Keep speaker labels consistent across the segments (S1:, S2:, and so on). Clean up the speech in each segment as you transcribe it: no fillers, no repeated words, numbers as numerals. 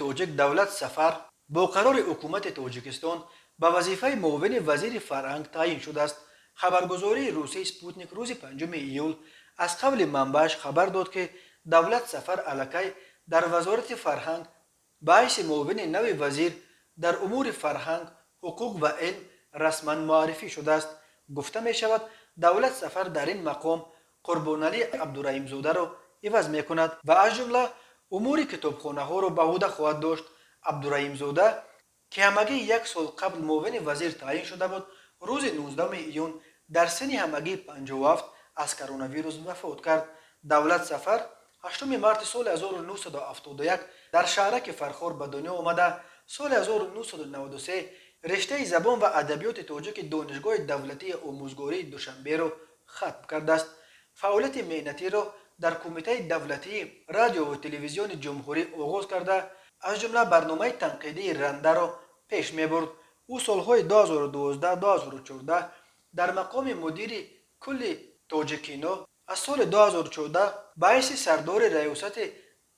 S1: Тоҷик Давлат Сафар бо қарори ҳукумати Тоҷикистон ба вазифаи муовини вазири фарҳанг таъин шудааст. Хабаргузории русии «Спутник» рӯзи 5 июл аз қавли манбааш хабар дод, ки Давлат Сафар аллакай дар Вазорати фарҳанг ба ҳайси муовини нави вазир дар умури фарҳанг, ҳуқуқ ва илм расман муаррифӣ шудааст. Гуфта мешавад, Давлат Сафар дар ин мақом Қурбоналӣ Абдураҳимзодаро иваз мекунад ва аз ҷумла умури китобхонаҳоро ба ӯҳда хоҳад дошт. Абдураҳимзода, ки ҳамагӣ як сол қабл муовини вазир таъин шуда буд, рӯзи 19 июн дар синни ҳамагӣ 57 аз коронавирус вафот кард. Давлат Сафар 8 марти соли 1971 дар шаҳраки Фархор ба дунё омада, соли 1993 рештаи забон ва адабиёти тоҷики Донишгоҳи давлатии омӯзгории Душанберо хатм кардааст. Фаъолияти меҳнатиро дар Кумитаи давлатии радиову телевизиони ҷумҳурӣ оғоз карда, аз ҷумла барномаи танқидии «Рандаро» пеш мебурд. Ӯ солҳои 2012-2014 дар мақоми мудири кулли «Тоҷикино», аз соли 2014 ба ҳайси сардори Раёсати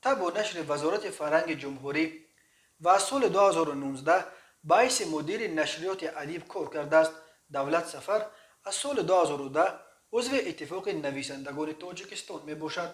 S1: табъу нашри Вазорати фарҳанги ҷумҳурӣ ва аз соли 2019 ба ҳайси мудири нашриёти «Адиб» кор кардааст. Давлат Сафар аз соли 2010 узви Иттифоқи нависандагони Тоҷикистон мебошад.